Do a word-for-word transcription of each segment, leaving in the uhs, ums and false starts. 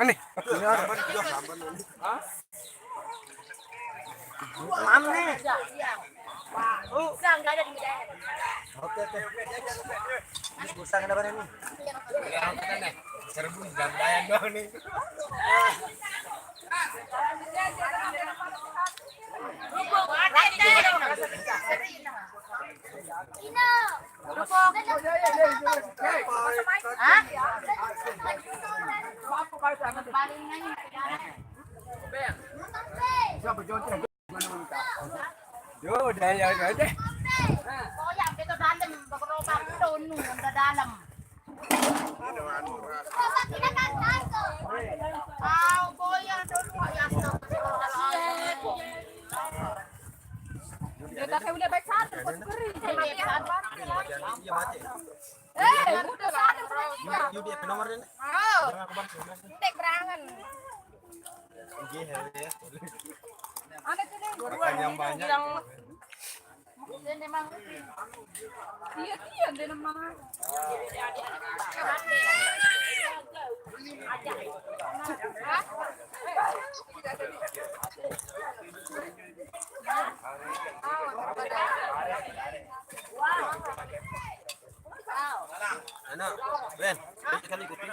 Ani. Mam nih. Oke, oke. Ini pulsa kenapa nih? Serbu jam doang nih. Yo, udah ya, ya deh. Koyak kita dalam, bekerobak itu, nu, udah dalam. Tahu koyak dulu, ya, astagfirullahaladzim. Ya, tapi udah baik satu, kok kering. Iya, mati. Eh, udah satu, udah tiga. Yuk, di nomor ini. Oh. Jangan aku bang, sebelah sini. Cek berangan. Iya, ya. Ada tuh, Dek. Makan yang banyak. Iya, iya, dia memang. Ano, Ben, pwede ka likutin.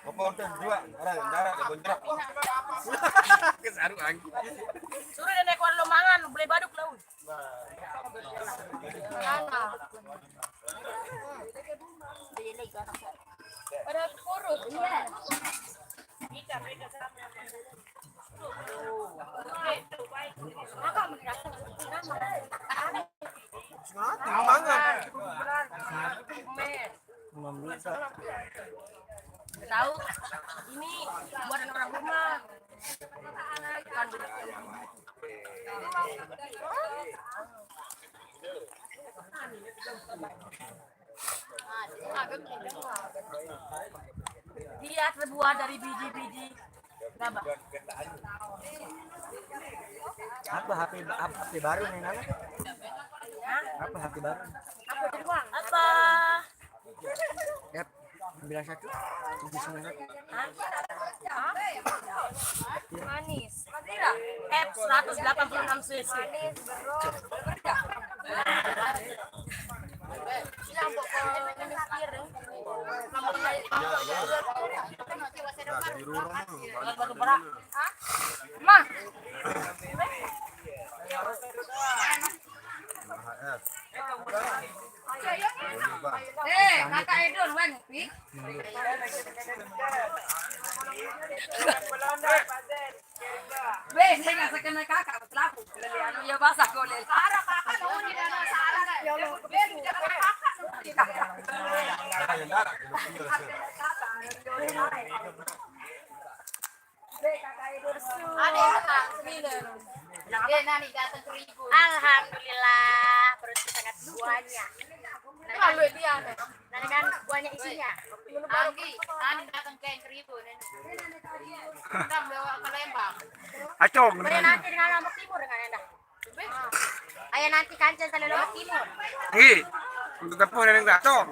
Opo, order dua, orang darah, kebun jeruk. Kesaru angin. Suruh dia naik warung mangan, beli baduk laut. Pada kurus. Iya. Semangat. Tahu, ini buatan orang rumah. Bukan buat yang Dia terbuat dari biji-biji gabah. Apa H P, apa H P baru nih, Nana? Hah? Apa H P baru? Apa? Apa? F sembilan satu, tujuh sembilan satu. Hah? Manis. F seratus delapan puluh enam C C. Nah, dari Roro mah. Mah. Nah, F. Eh, Kakak Edo, lu ngopi? Weh, saya nggak sekena kakak, betul aku. Lele, anu, ya, basah kau, Lele. Parah, kakak, mau di dalam sarang. Ya Allah. Weh, di dalam kakak, nanti. Kakak, ya, darah, ya, betul, ya. Ada yang kenal, Mila. Dia nani datang ke Ribun. Alhamdulillah, perutku sangat banyak. Nah, kan, nah, kan buahnya isinya. Anggi, nani datang ke Ribun, ini. Kita bawa ke Lembang. Acong. Boleh nanti dengan Lombok Timur dengan Anda. Ayo nanti kancen selalu Lombok Timur. Iya. Untuk tepuh dan enggak, Cong.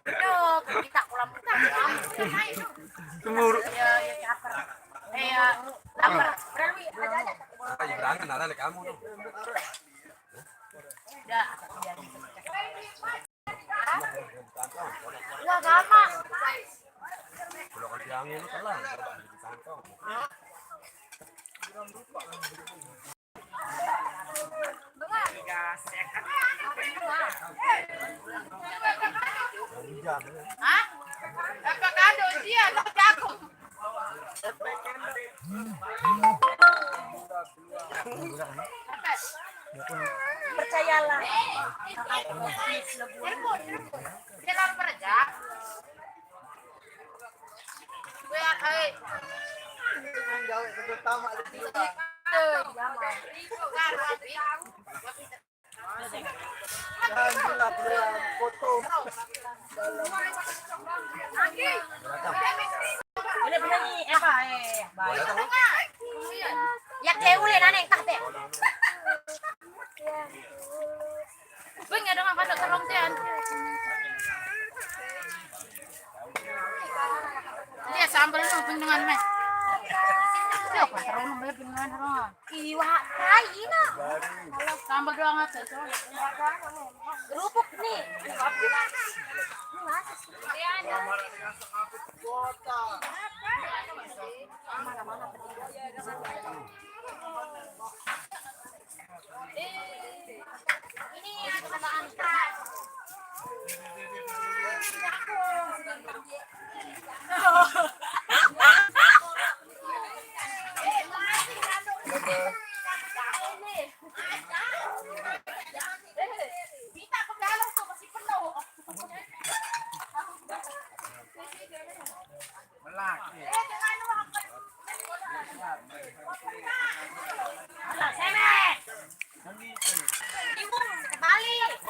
Aduh, kita pulang, pulang. Cemburu. Iya, iya, lapar. Iya, lapar. Berarti aja, aja. Ah, ya, jangan, ada kamu tuh. Udah. Enggak gampang. Kalau kerja angin lu telan, coba di kantong. Hah? Apa kado dia, lo jago. Percayalah. Dia lalu kerja. Gue, eh. Gawe sebut tamak lu. Eh, iya, Mas. Alhamdulillah, foto. Boleh penyanyi, eh, apa, eh, baik. Ya, kayak uleh, naneng, tah, teh. Bang, ada nggak pada terong, teh? Iya, sambal, no, dengan meh. Iya, apa terong, no, dengan, no. Iwak, kai, no. Sambal doang aja, tuh. Kerupuk, nih. Ini masih sih. Mana-mana penting. Ini ada kena antar.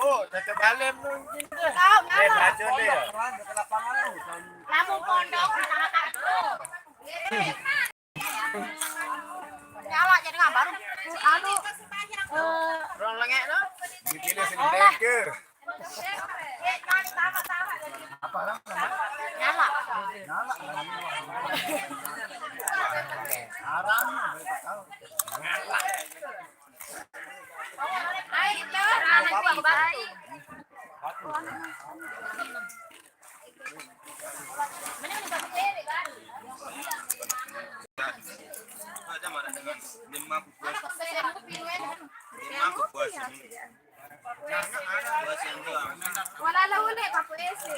Oh, tetep balik mungkin deh. Kau ngalah. Baca deh ya. Lamun pondok di tengah itu. Nyala jadi nggak baru. Anu, eh, orang lengek no. Bikinnya sendiri ke. Apa orang? Nyala. Nyala. Haram. Ayo, kita. Wala la ule, papu ese.